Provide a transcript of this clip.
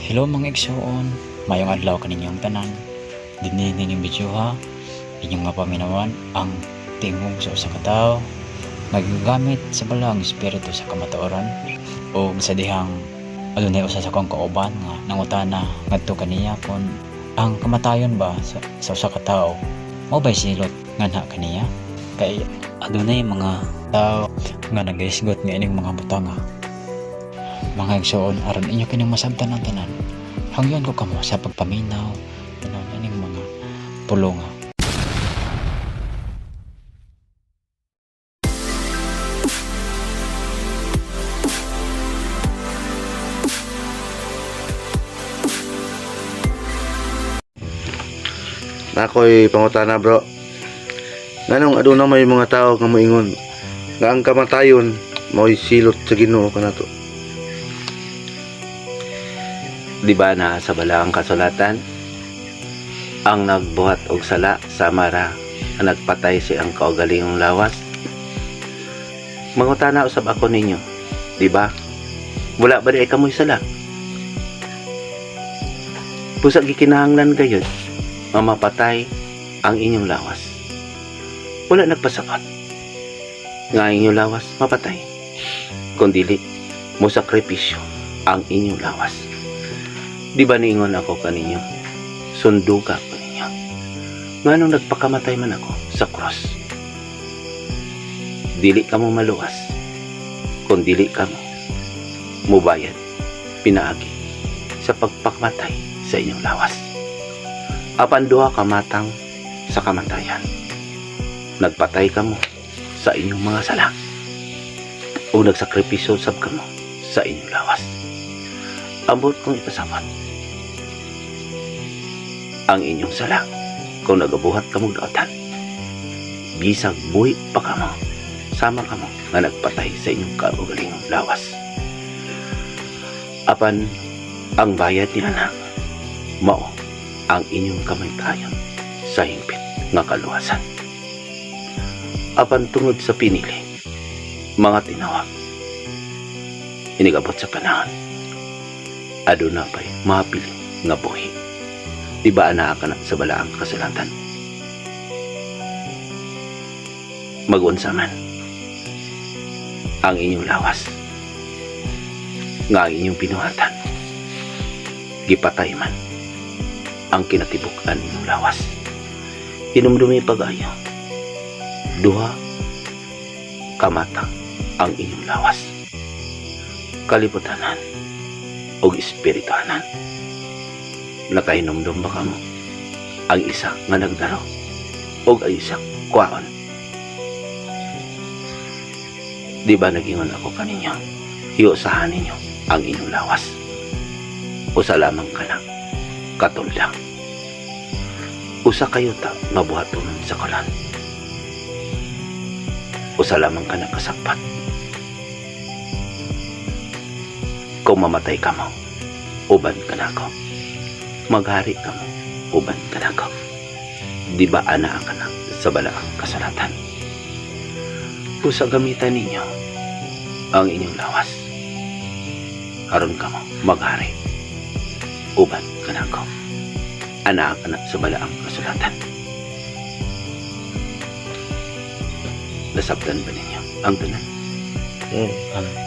Hello, mga igsuon, maayong adlaw kaninyong tanan. Dinhi ninyong videoha, inyong mapaminawan ang tingog sa usa ka tawo nga gigamit sa Balaang Espiritu sa kamatuoran, o sa dihang adunay usa sa akong kauban nga nangutana ngadto kaniya kon ang kamatayon ba sa usa ka tawo mao ba'y silot nganha kaniya, kay adunay mga tawo nga nagahisgot nga ining mga butanga. Mga igsoon, aron inyo kining masabtan ang tanan, hangyoon ko kamo sa pagpaminaw tanan ining mga pulonga. Nakoy pangutana, bro. Nganong aduna may mga tao nga moingon nga ang kamatayon mao'y silot sa Ginoo kanato? Di ba na sa Balaang Kasulatan, ang nagbuhat og sala sama ra ang nagpatay sa iyang kaugalingong lawas? Mangutana usab ako ninyo, di ba? Wala ba di ay kamoy sala? Busa gikinahanglan gayud nga mapatay ang inyong lawas. Wala nagpasabot nga ang inyong lawas mapatay. Kung dili, mo sakripisyo ang inyong lawas. Di ba niingon ako kaninyo? Sunduga ko ninyo. Nganong nagpakamatay man ako sa cross? Dili ka mo maluwas kung dili ka mo mubayad pinaagi sa pagpakamatay sa inyong lawas. Apan duha ka matang sa kamatayan. Nagpatay ka mo sa inyong mga sala o nagsakripisyo sab kamo sa inyong lawas. Ambot kong ipasabot ang inyong sala kung nagabuhat kamong daotan. Bisag buhi pa kamo, sama kamo nga nagpatay sa inyong kaugalingong lawas. Apan ang bayad nila na mao ang inyong kamatayon sa hingpit nga kaluwasan. Apan tungod sa pinili, mga tinawag, inigabot sa panahon, aduna pa'y mapili nga buhi. Di ba anaa ka na sa Balaang Kasulatan? Magunsa man ang inyong lawas nga ang inyong binuhatan, gipatay man ang kinatibuk-an ninyong lawas. Hinumdumi pag-ayo, duha kamata ang inyong lawas, kalibutanan o espirituhanan. Nakahinumdum ba kamo? Ang isa nga nagdaro o ang isa kwaon. Di ba nagingon ako kaninyo? Hiusahan ninyo ang inyong lawas. Usa lamang ka na katulda. Usa kayo ta nga buhatonon sa kalan. Usa lamang ka na kasakpat. Kung mamatay ka mo, uban ka na ako. Maghari ka mo, uban ka na ako. Di ba anaa ka na sa Balaang Kasulatan? Usa gamitan ninyo ang inyong lawas. Aron ka mo maghari, uban ka na ako. Anaa ka na sa Balaang Kasulatan. Nasabtan ba ninyo ang tanan? Amen.